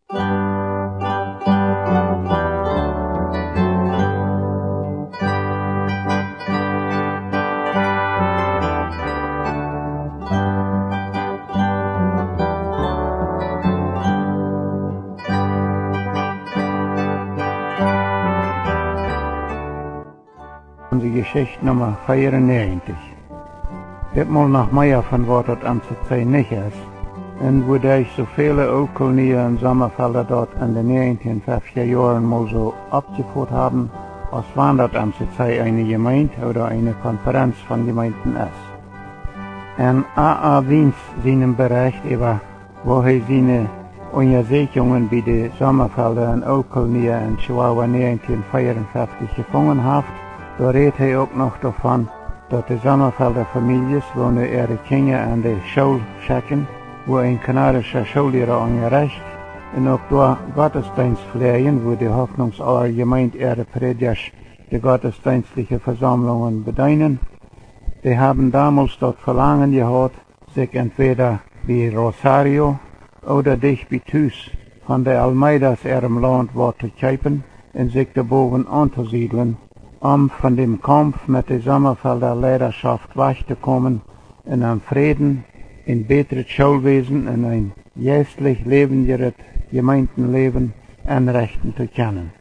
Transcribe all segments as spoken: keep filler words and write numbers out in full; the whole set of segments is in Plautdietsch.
Onse Jeschicht Numma veerunnäajentich. Dit mol noch mea von waut daut M C C nich es, un wuaderch soo väle Ooltkolonia un Sommafelda daut en de näajentieen feftja Joaren mol soo oppjefoat haben, aus wan daut M C C eene Jemeent ooda eene Konferenz von Jemeenten es. En A A Wiens sienem Berecht äwa woo hee siene Unjasäkjungen bie de Sommafelda un Ooltkolonia en Chihuahua näajentieen veerunnfeftich jefungen haft, doa rät hee uk noch doavon, daut de Sommafelda Famieljes, woone äare Kjinja en de School schekjen, wua een kanadischa Schoolliera unjarecht, un uk doa Gottesdeenst fläajen, wua de Hoffnungsauer Jemeent äare Prädjasch de gottesdeenstliche Vesaumlungen bedeenen, dee haben domols daut Velangen jehaut, sikj entwäda bie Rosario ooda dicht bie Tus von de Almeidas äarem Launt waut to kjeepen un sikj doa bowen auntoosiedlen, om von däm Kaumf met de Sommafelda Leidaschoft wajch to komen un em Fräden een bätret Schoolwäsen un een jeistlich läwenjret Jemeentenläwen enrechten to kjennen.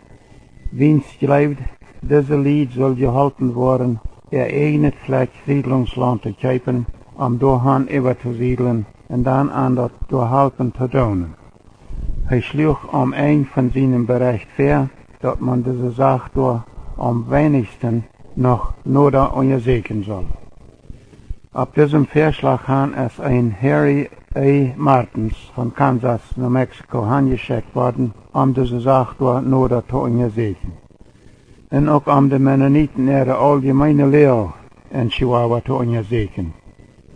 Wiens jleewd, dise Lied sull jeholpen woaren, äa ieejnet Flakj Siedlungslaunt to kjeepen, om doa han äwa to siedlen un dan aun daut doa halpen to doonen. Hee schluach aum Enj von sienem Berecht väa, daut maun dise Sach doa aum weinichsten noch noda unjasäkjen sull. Opp disem Väaschlach han es een Harry A. Martens von Kansas no Mexiko hanjeschekjt worden, om dise Sach doa noda to unjasäkjen. Un uk om de Mennoniten äare auljemeene Loag en Chihuahua to unjasäkjen.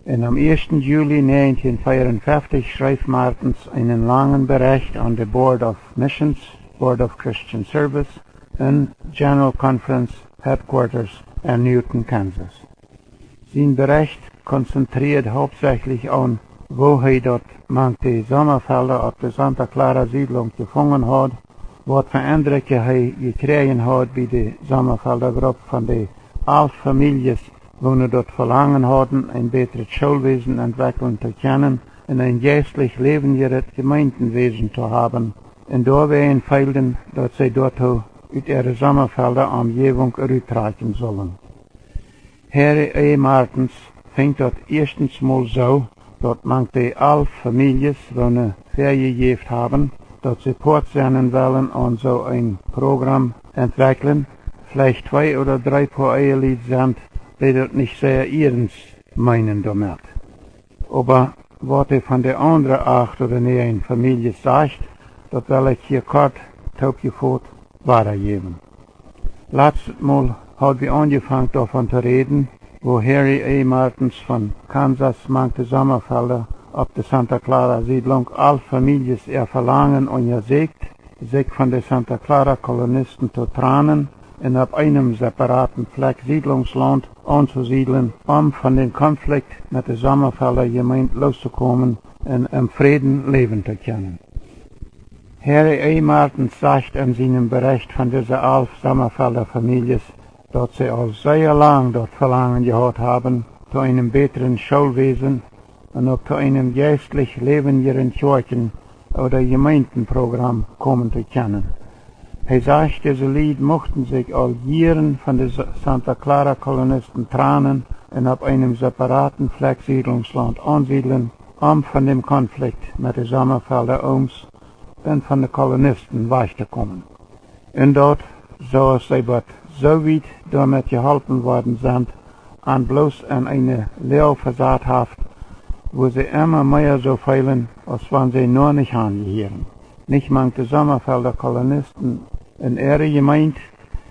Un aum ieeschten Juli näajentieen veerunnfeftich schreef Martens eenen langen Berecht aun de Board of Missions, Board of Christian Service un General Conference Headquarters en Newton, Kansas. Sien Berecht konzentrieed hauptsächlich aun, woo hee daut mank de Sommafelda opp de Santa Clara Siedlunk jefungen haud, waut fa Endrikje hee jekjräajen haud bie de Sommafelda Grupp von de alf Famieljes, woone daut Velangen hauden, een bätret Schoolwäsen entwekjlen to kjennen un een jeistlich läwenjret Jemeentenwäsen to haben, un doawäajen feelden, daut see doatoo ut äare Sommafelda Omjäwunk ruttrakjen sullen. Harry A. Martens finjt daut ieeschtens mol soo, daut mank de alf Famieljes, woone väajejäft haben, daut see Poat sennen wellen aun soo een Program entwekjlen, veleicht twee ooda dree Poa Lied sent, dee daut nich sea iernst meenen doamet. Oba waut hee von de aundre acht ooda näajen Famieljes sajcht, daut well ekj hia kort toopjefot wadajäwen. Latstet Mol haud wie aunjefongen doavon to räden, woo Harry A. Martens von Kansas mank de Sommafelda opp de Santa Clara Siedlunk alf Famieljes äa Velangen unjasäkjt, sikj von de Santa Clara Kolonisten to tranen un opp eenem separaten Flakj Siedlungslaunt auntosiedlen, om von dän Konflikt met de Sommafelda Jemeent loos to komen un em Fräden läwen to kjennen. Harry A. Martens sajcht en sienem Berecht von dise alf Sommafelda Famieljes, daut see aul sea lang daut Velangen jehaut haben, to eenem bätren Schoolwäsen un uk to eenem jeistlich läwenjren Kjoakjen- ooda Jemeentenprogram komen to kjennen. Hee sajcht, dise Lied muchten sikj aul jieren von de Sa-, Santa Clara Kolonisten tranen un opp eenem separaten Flakj Siedlungslaunt aunsiedlen, om von däm Konflikt met de Sommafelda Ooms un von de Kolonisten wajch to komen. Un daut, soo aus see bat soo wiet doamet jeholpen worden sent, an bloos en eene Loag vesat haft, wua see emma mea soo feelen, aus wan see nich han jehieren. Nich mank de Sommafelda Kolonisten en äare Jemeent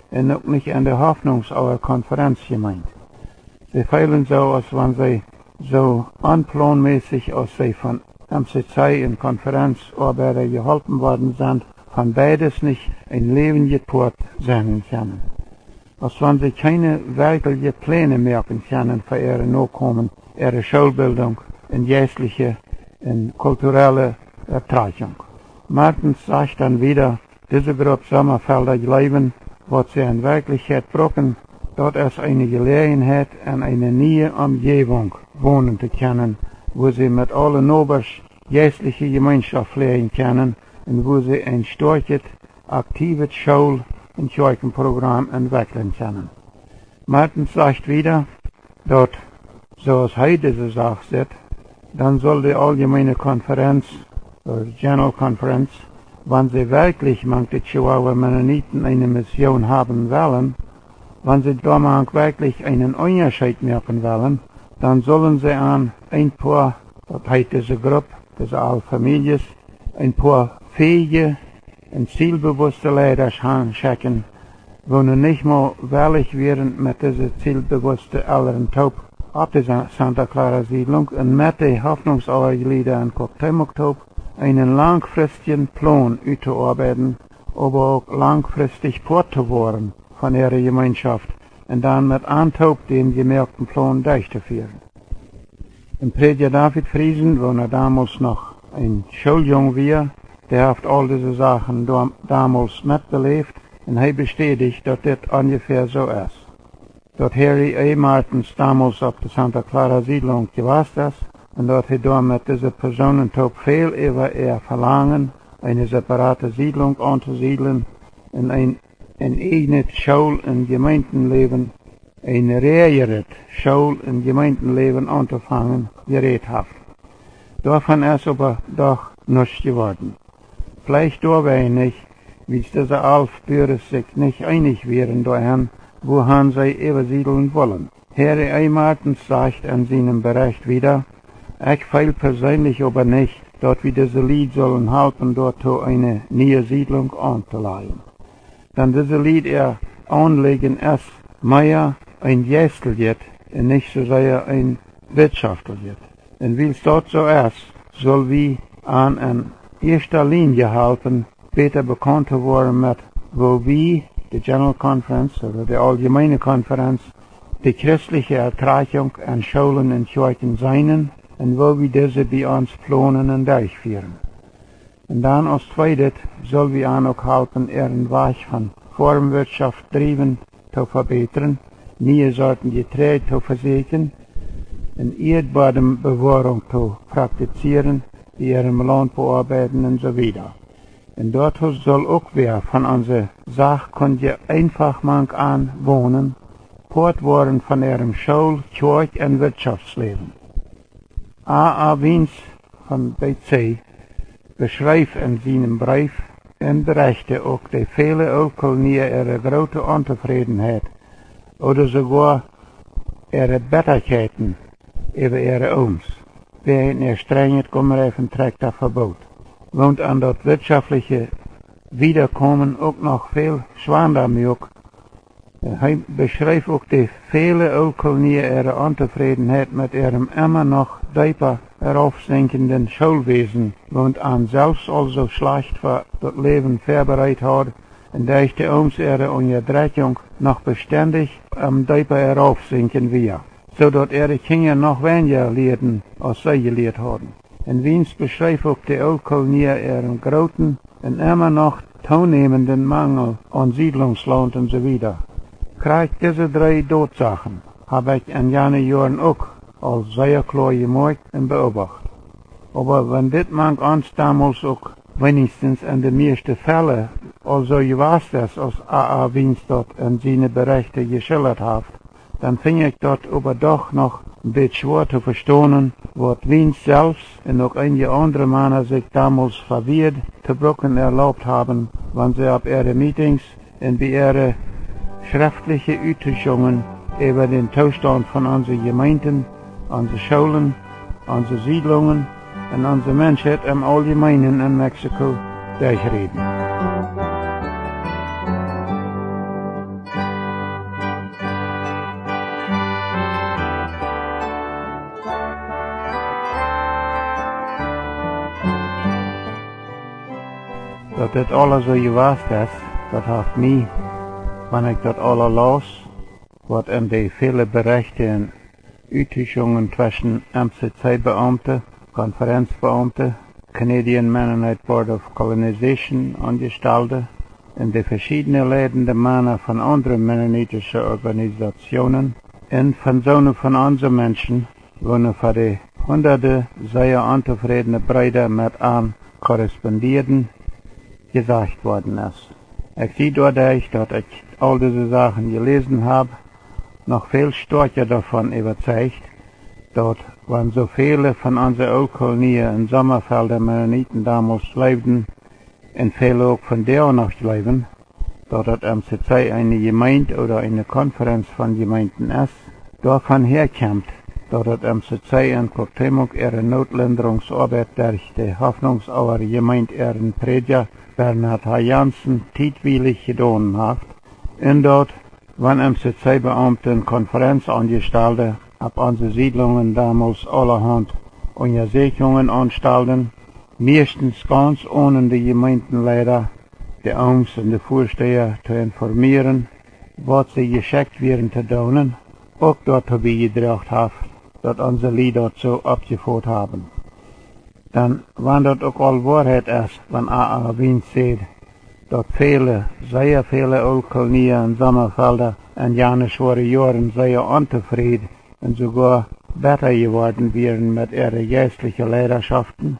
un uk nich en de Hoffnungsauer Konferenz Jemeent. See feelen soo, aus wan see soo onplonmässich, aus see von M C C un Konferenzoabeida jeholpen worden sent, von beides nich een läwenjet Poat sennen kjennen. Aus wan see kjeene werkjliche Pläne moaken kjennen fa äare Nokomen, äare Schoolbildunk un jeistliche un kulturelle Ertrakjunk. Martens sajcht dan wieda: Dise Grupp Sommafelda Jleewen, waut see en Werkjlichkjeit brucken, daut es eene Jeläajenheit, en eene niee Omjäwunk wonen to kjennen, wua see met aule Nobasch jeistliche Jemeenschoft fläajen kjennen un wua see een stoakjet, aktiewet School- un Kjoakjenprogram entwekjlen kjennen. Martens sajcht wieda, daut, soo aus hee dise Sach sitt, dan sull de Auljemeene Konferenz, ooda General Conference, wan see werkjlich mank de Chihuahua Mennoniten eene Mission haben wellen, wan see doamank werkjlich eenen Unjascheet moaken wellen, dan sullen see aun een poa, daut heet dise Grupp, dise aul Famieljes, een poa fähje un zielbewusste Leidasch hanschekjen, woo nu nich mol wellich wieren, met dise zielbewusste Elren toop opp de Sa-, Santa Clara Siedlunk un met de Hoffnungsauerjlieda en Cuauhtémoc toop eenen langfristjen Plon uttoarbeiden, oba uk langfristich Poat to woaren von äare Jemeenschoft un dan met an toop dän jemoakten Plon derchtofieren. Un Prädja David Friesen, woo hee domols noch een Schooljung wia, dee haft aul dise Sachen dom-, domols metbeläft un hee bestädicht, daut dit onjefäa soo es. Daut Harry E. Martens domols opp de Santa Clara Siedlunk jewast es un daut hee doa met dise Persoonen toop väl äwa äa Velangen, eene separate Siedlunk auntosiedlen un een, een eejnet School- un Jemeentenläwen, een reajeret School- un Jemeentenläwen auntofangen, jerät haft. Doavon es oba doch nuscht jeworden. Veleicht doawäajen nich, wiels dise alf Buares sikj nich eenich wieren doahan, wuahan see äwasiedeln wullen. Harry E. Martens sajcht en sienem Berecht wieda: Ekj feel perseenlich oba nich, daut wie dise Lied sullen halpen, doatoo eene niee Siedlunk auntolajen. Dan dise Lied äa Aunlijen es mea een jeisteljet un nich soo sea een wirtschoftlichet. Un wiels daut soo es, sull wie an en ieeschte Lienje halpen, bäta bekaunt to woaren met woo wie, de General Conference ooda de Auljemeene Konferenz, de christliche Ertrajchunk en Schoolen un Kjoakjen seenen un woo wie dise bie ons plonen un derchfieren. Un dan aus tweedet sull wie an uk halpen, äaren Wajch von Foarmwirtschoft driewen to vebätren, niee Sorten Jeträajd to vesäkjen un Ieedbodembewoarunk to praktizieren, bie äarem Launt beoabeiden un soo wieda. Un doatoo sull uk wäa von onse Sachkundje eenfach mank an wonen, Poat woaren von äarem School-, Kjoakj- un Wirtschoftsläwen. A. A. Wiens von B C beschreef en sienem Breef un berechte uk de väle Ooltkolonia äare groote Ontofrädenheit ooda soogoa äare Bettakjeiten äwa äare Ooms, wäajen äa strenjet Gumreifentrakjta Veboot, waut an daut wirtschoftliche Wiedakomen uk noch väl schwanda muak. Hee beschreef uk de väle Ooltkolonia äare Ontofrädenheit met äarem emma noch deepa raufsinkjenden Schoolwäsen, waut an selfst aul soo schlajcht fa daut Läwen väabereit haud un derch de Ooms äare Unjadrekjunk noch bestendich aum deepa raufsinkjen wia, soo daut äare Kjinja noch weinja lieeden, aus see jelieet hauden. Un Wiens beschreef uk de Ooltkolonia äaren grooten un emma noch toonämenden Mangel aun Siedlungslaunt un soo wieda. Krakjt dise dree Dootsachen hab ekj en jane Joaren uk aul sea kloa jemoakjt un beobacht. Oba wan dit mank ons domols uk weenichstens en de mieeschte Fälle aul soo jewast es, aus A. A. Wiens daut en siene Berechte jeschildat haft, dan finj ekj daut oba doch noch een bät schwoa to vestonen, waut Wiens selfst un uk eenje aundre Mana sikj domols fa Wieed to brucken erlaubt haben, wan see opp äare Meetings un bie äare schreftliche Uttuschungen äwa dän Toostaunt von onse Jemeenten, onse Schoolen, onse Siedlungen un onse Menschheit em Auljemeenen en Mexiko derchräden. Daut dit aules soo jewast es, daut haft mie, wan ekj daut aules laus, waut en de väle Berechte un Uttuschungen tweschen M C C Beaumte, Konferenzbeaumte, Canadian Mennonite Board of Colonization Aunjestalde un de veschiedne leidende Mana von aundre mennonitische Organisatsionen un von soone von onse Menschen, woone fa de hundade sea ontofrädne Breeda met an korrespondieeden, jesajcht worden es. Ekj sie doaderch, daut ekj aul dise Sachen jeläsen hab, noch väl stoakja doavon äwazeicht, daut, wan soo väle von onse Ooltkolonia un Sommafelda Mennoniten domols jleewden, un väle uk vondoag noch jleewen, daut daut M C C eene Jemeent ooda eene Konferenz von Jemeenten es, doavon häakjemt, daut daut M C C en Cuauhtémoc äare Nootlindrungsoabeit derch de Hoffnungsauer Jemeent äaren Prädja Bernhard H. Janzen tietwielich jedonen haft, un daut, wan M C C Beaumte un Konferenzaunjestalde opp onse Siedlungen domols aulahaunt Unjasäkjungen aunstalden, mieeschtens gauns onen de Jemeentenleida, de Ooms un de Väastäja to informieren, waut see jeschekjt wieren to doonen, uk doatoo biejedroagen haft, daut onse Lied daut soo oppjefot haben. Dan, wan daut uk aul Woarheit es, wan A A Wiens sajcht, daut väle, sea väle Ooltkolonia un Sommafelda en jane schwoare Joaren sea ontofräd un soogoa betta jeworden wieren met äare jeistliche Leidaschoften,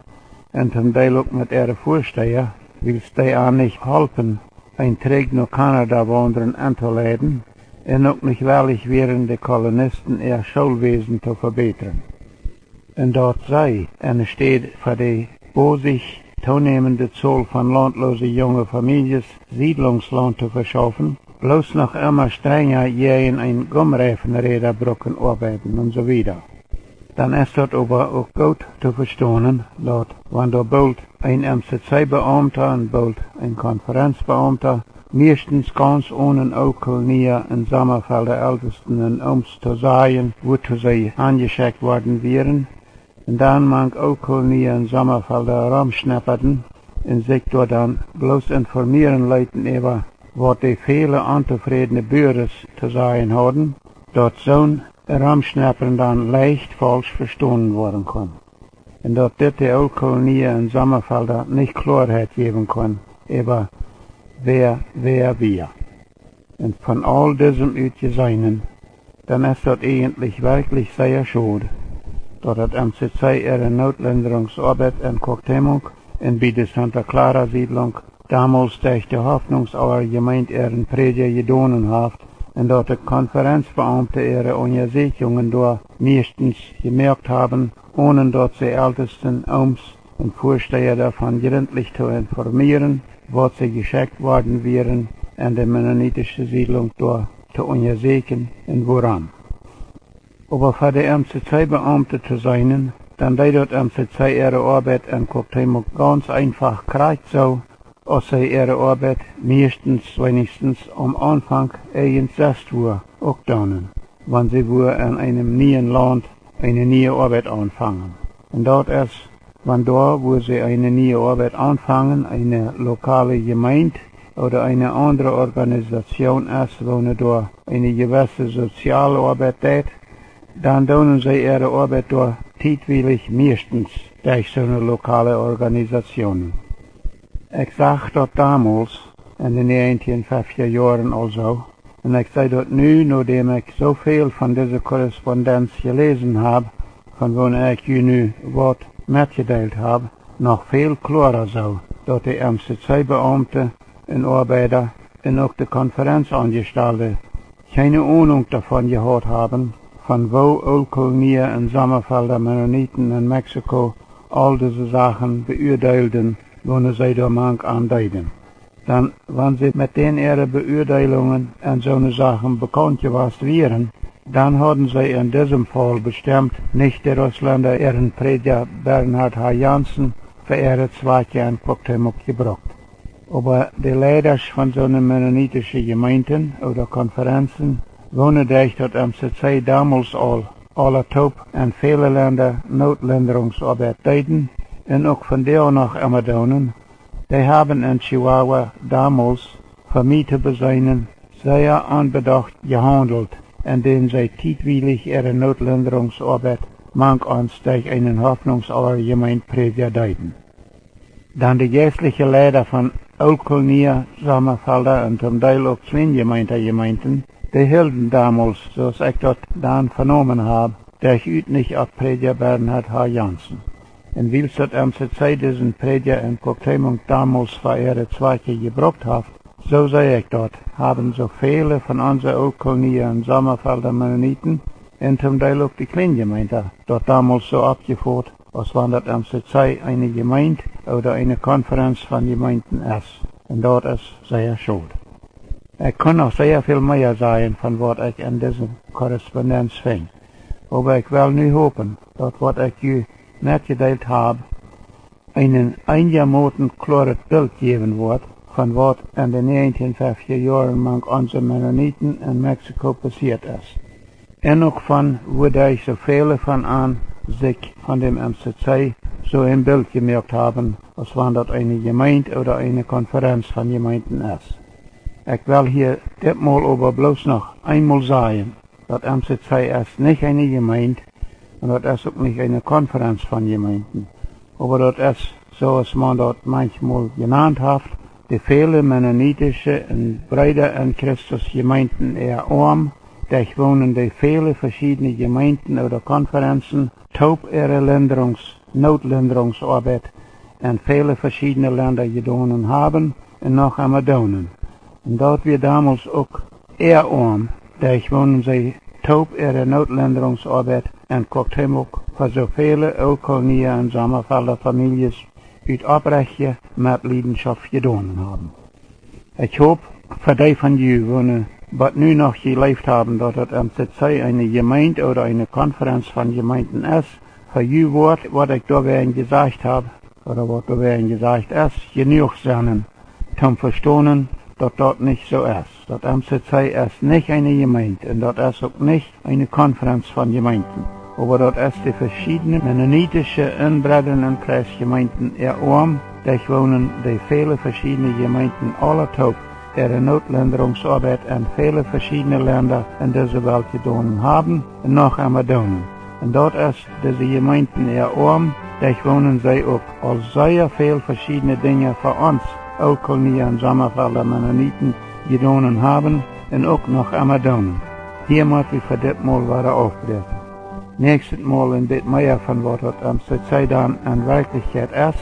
un toom Deel uk met äare Väastäja, wiels dee an nich holpen, een trigj no Kanada waundren entoleiden, un uk nich wellich wieren, de Kolonisten äa Schoolwäsen to vebätren. Un daut see, enne Städ fa de bosich toonämende Zol von launtloose junge Famieljes Siedlungslaunt to veschaufen, bloos noch emma strenja jäajen een Gumreifenräda bruken oabeiden un soo wieda. Dan es daut oba uk goot to vestonen, daut, wan doa boolt een M C C Beaumta un boolt een Konferenzbeaumta, mieeschtens gauns onen Ooltkolonia un Sommafelda Eltesten un Ooms to sajen, wuatoo see aunjeschekjt worden wieren, un dan mank Ooltkolonia un Sommafelda romschneppaden un sikj doa dan bloos informieren leeten äwa, waut de väle ontofrädne Buares to sajen hauden, daut soon Romschneppren dan leicht faulsch vestonen woaren kunn. Un daut dit de Ooltkolonia un Sommafelda nich Kloarheit jäwen kunn äwa wäa wäa wia. Un von aul disem utjeseenen, dan es daut eejentlich werkjlich sea schod, daut daut M C C äare Nootlindrungsoabeit en Cuauhtémoc un bie de Santa Clara Siedlunk domols derch de Hoffnungsauer Jemeent äaren Prädja jedonen haft un daut de Konferenzbeaumte äare Unjasäkjungen doa mieeschtens jemoakt haben, onen daut see Eltesten, Ooms un Väastäja doavon jrintlich to informieren, waut see jeschekjt worden wieren, en de mennonitische Siedlunk doa to unjasäkjen un wuarom. Oba fa de M C C Beaumte to seenen, dan deed daut M C C äare Oabeit en Cuauhtémoc gauns eenfach krakjt soo, aus see äare Oabeit mieeschtens, weinichstens aum Aunfank, eejent sestwua uk doonen, wan see wua en eenem nieen Launt eene niee Oabeit aunfangen. Un daut es, wan doa, wua see eene niee Oabeit aunfangen, eene lokale Jemeent ooda eene aundre Organisatioon es, woone doa eene jewesse soziale Oabeit deit, dan doonen see äare Oabeit doa tietwielich mieeschtens derch soone lokale Organisatsioon. Ekj sach daut domols en de näajentieen feftja Joaren aul soo, un ekj see daut nu, nodäm ekj soo väl von dise Korrespondenz jeläsen hab, von woone ekj ju nu waut metjedeelt hab, noch väl kloara soo, daut de M C C Beaumte un Oabeida un uk de Konferenzaunjestalde kjeene Onunk doavon jehaut haben, von woo Ooltkolonia un Sommafelda Mennoniten en Mexiko aul dise Sachen beuadeelden, woone see doa mank aun deeden. Dan, wan see met dän äare Beuadeelungen en soone Sachen bekaunt jewast wieren, dan hauden see en disem Faul bestemt nich de Russlenda äaren Prädja Bernhard H. Janzen fa äare Zwakjen en Cuauhtémoc jebrukt. Oba de Leidasch von soone mennonitische Jemeenten ooda Konferenzen, woone derch daut M C C domols aul aula toop en väle Lenda Nootlindrungsoabeit deeden un uk vondoag noch emma doonen, dee haben en Chihuahua domols, fa mie to beseenen, sea onbedocht jehaundelt, endäm see tietwielich äare Nootlindrungsoabeit mank ons derch eenen Hoffnungsauer Jemeent Prädja deeden. Dan de jeistliche Leida von Ooltkolonia, Sommafelda un toom Deel uk Kjleenjemeenta Jemeenten, dee hilden domols, soo aus ekj daut dan venomen hab, derchut nich opp Prädja Bernhard H. Janzen. Un wiels daut M C C disen Prädja en Cuauhtémoc domols fa äare Zwakjen jebrukt haft, soo see ekj daut, haben soo väle von onse Ooltkolonia un Sommafelda Mennoniten un toom Deel uk de Kjleenjemeenta daut domols soo oppjefot, aus wan daut M C C eene Jemeent ooda eene Konferenz von Jemeenten es. Un daut es sea schod. Ekj kunn noch sea väl mea sajen von waut ekj en dise Korrespondenz finj, oba ekj well nu hopen, daut waut ekj ju metjedeelt hab, een eenjamoten kloaret Bilt jäwen woat von waut en de näajentien feftja Joaren mank onse Mennoniten en Mexiko passieet es, un uk von wuaderch soo väle von an sikj von däm M C C soo een Bilt jemoakt haben, aus wan daut eene Jemeent ooda eene Konferenz von Jemeenten es. Ekj well hia ditmol oba bloos noch eenmol sajen, daut M C C es nich eene Jemeent un daut es uk nich eene Konferenz von Jemeenten, oba daut es, soo aus maun daut manchmol jenant haft, de väle mennonitische un Breeda en Christus Jemeenten äa Oarm, derch woonen dee väle veschiedne Jemeenten ooda Konferenzen toop äare Lindrungs-, Nootlindrungsoabeit en väle veschiedne Lenda jedonen haben un noch emma doonen. Un daut wia domols uk äa Oarm, derch woonen see toop äare Nootlindrungsoabeit en Cuauhtémoc fa soo väle Ooltkolonia un Sommafelda Famieljes ut opprechtje Metliedenschoft jedonen haben. Ekj hop, fa dee von ju, woone bot nu noch jeleeft haben, daut daut M C C eene Jemeent ooda eene Konferenz von Jemeenten es, fa ju woat, waut ekj doawäajen jesajcht hab, ooda waut doawäajen jesajcht es, jenuach sennen, toom vestonen, daut daut nich soo es. Daut M C C es nich eene Jemeent un daut es uk nich eene Konferenz von Jemeenten, oba daut es de veschiedne mennonitische un Bredren en Christus Jemeenten äa Oarm, derch woonen dee väle veschiedne Jemeenten aula toop äare Nootlindrungsoabeit en väle veschiedne Lenda en dise Welt jedonen haben un noch emma doonen. Un daut es dise Jemeenten äa Oarm, derch woonen see uk aul sea väl veschiedne Dinja fa ons Ooltkolonia un Sommafelda Mennoniten jedonen haben un uk noch emma doonen. Hia mott wie fa ditmol wada aufbräakjen. Näakjstet Mol een bät mea von waut daut M C C dan en Werkjlichkjeit es,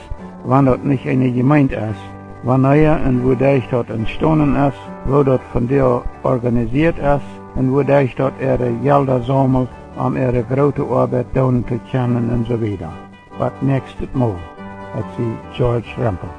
wan daut nich eene Jemeent es, wanea un wuaderch daut entstonen es, woo daut vondoag organisieet es un wuaderch daut äare Jelda saumelt, om äare groote Oabeit doonen to kjennen un soo wieda. Bot näakjstet Mol, ekj sie George Rempel.